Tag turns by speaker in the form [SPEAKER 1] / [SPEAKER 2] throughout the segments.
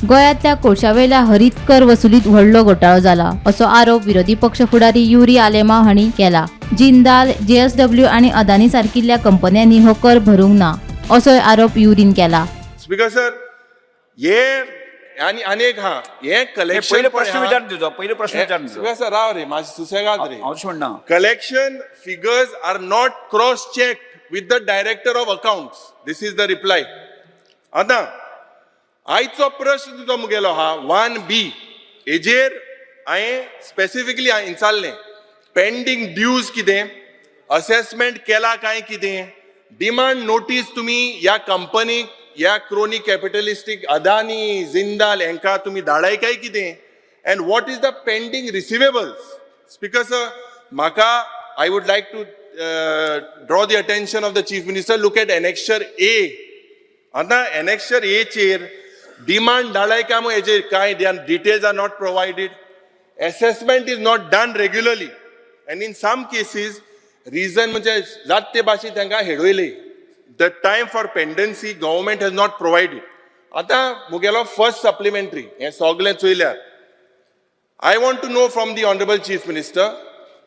[SPEAKER 1] गोंयांतल्या कोळशावेल्या हरीत कर वसुलीत व्हडलो घोटाळो जाला असो आरोप विरोधी पक्ष फुडारी युरी आलेमाव हांणी केला. जिंदाल, जेएसडब्ल्यू आनी अदानी सारकिल्ल्या कंपन्यांनी हो कर भरूंक ना असोय आरोप युरीन केला.
[SPEAKER 2] स्पीकर सर, हे आनी आनी एक हा, हे कलेक्शन.
[SPEAKER 3] पयले प्रश्न विचार तुजो, पयले प्रश्न विचार तुजो.
[SPEAKER 2] स्पीकर सर, राव रे, मातशें सुसेगाद रे.
[SPEAKER 3] हांव तशें म्हणना.
[SPEAKER 2] Collection figures are not cross checked with the director of accounts. This is the reply. आतां आयचो प्रश्न तुजो मुगेलो हा 1B, हेजेर हांवें स्पेसिफिकली विचारलें, पेंडींग ड्यूज कितें, असेसमेंट केला काय कितें, डिमांड नोटीस तुमी ह्या कंपनीक, ह्या क्रोनी कॅपिटलिस्टीक अदानी, जिंदाल हांकां तुमी धाडाय काय कितें, and what is the pending receivables. Speaker sir, म्हाका I would like to draw the attention of the Chief Minister. Look at Annexure A. आतां एनेक्शर एचेर डिमांड धाडाय काय म्हूण हेजेर कांय details are not provided. Assessment is not done regularly and in some cases reason म्हणजे जात ते भाशेन तांकां हेडवयले. The time for pendency government has not provided. आतां मुगेलो फर्स्ट सप्लिमेंटरी, हें सगलें चोयल्यार, I want to know from the Honorable Chief Minister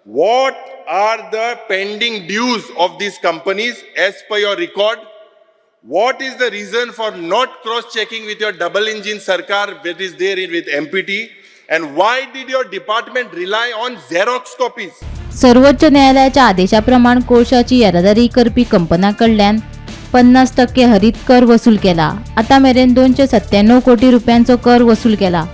[SPEAKER 2] what are the pending dues of these companies as per your record? What is the reason for not cross-checking with your double engine sarkar that is there in with MPT? And why did your department rely on Xerox copies?
[SPEAKER 1] सर्वोच्च न्यायालयाच्या आदेशाप्रमाण कोळशाची येरादारी करपी कंपन्यां कडल्यान 50% हरीत कर वसूल केला. आतां मेरेन 297 कोटी रुपयांचो कर वसूल केला.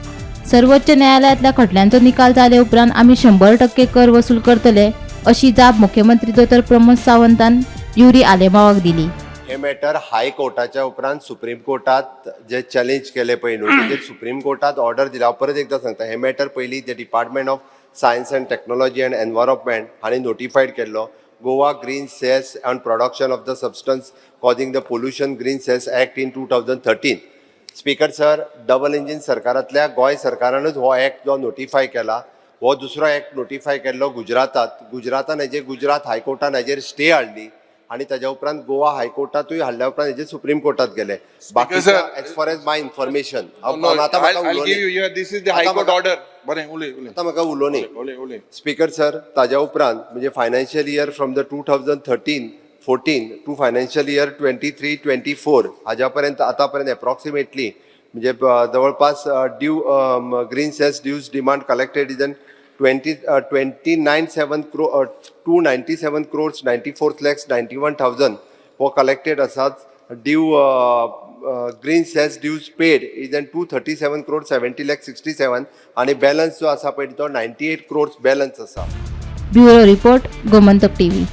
[SPEAKER 1] सर्वोच्च न्यायालयातल्या खटल्यांचो निकाल जाले उपरांत आमी 100% कर वसूल करतले अशी जाप मुख्यमंत्री दोतोर प्रमोद सावंतान युरी आलेमावाक दिली.
[SPEAKER 4] हे मॅटर हायकोर्टाच्या उपरांत सुप्रीम कोर्टात जे चॅलेंज केले पळय न्हू, तेजेर सुप्रीम कोर्टात ऑर्डर दिल्या. हांव परत एकदां सांगता, हे मॅटर पयलीं ते Department of Science and Technology and Environment हांणी नोटिफायड केल्लो, Goa Green Cess on Production of the Substance Causing the Pollution Green Cess Act in 2013. Speaker sir, double engine सरकारांतल्या Goa सरकारानूच हो एक्ट जो नोटिफाय केला. हो दुसरो एक्ट नोटिफाय केल्लो गुजरातात. गुजरातान हेजेर, गुजरात हायकोर्टान हेजेर स्टे हाडली आनी ताज्या उपरांत गोवा हायकोर्टातूय हाडल्या उपरांत हेजेर सुप्रीम कोर्टात गेले. बाकी
[SPEAKER 2] sir,
[SPEAKER 4] as far as my information
[SPEAKER 2] No,
[SPEAKER 4] आतां म्हाका
[SPEAKER 2] I'll give you, yeah, this is the High Court order. बरें, उलय उलय.
[SPEAKER 4] आतां म्हाका उलोवनी.
[SPEAKER 2] उलय उलय.
[SPEAKER 4] स्पीकर सर, ताज्या उपरांत म्हणजे financial year from the 2013-14 to financial year 23-24, हाज्या पर्यंत आतां पर्यंत एप्रॉक्सिमेटली म्हणजे जवळपास due green cess dues demand collected is an twenty twenty nine seven 297 crores 94 lakhs 91 thousand हो कलेक्टेड आसात. Due green cess dues paid is an 237 crore 70 lakh 67 आनी balance जो आसा पळय तो 98 क्रोर्स बॅलन्स आसा.
[SPEAKER 1] Bureau report, Gomantak TV.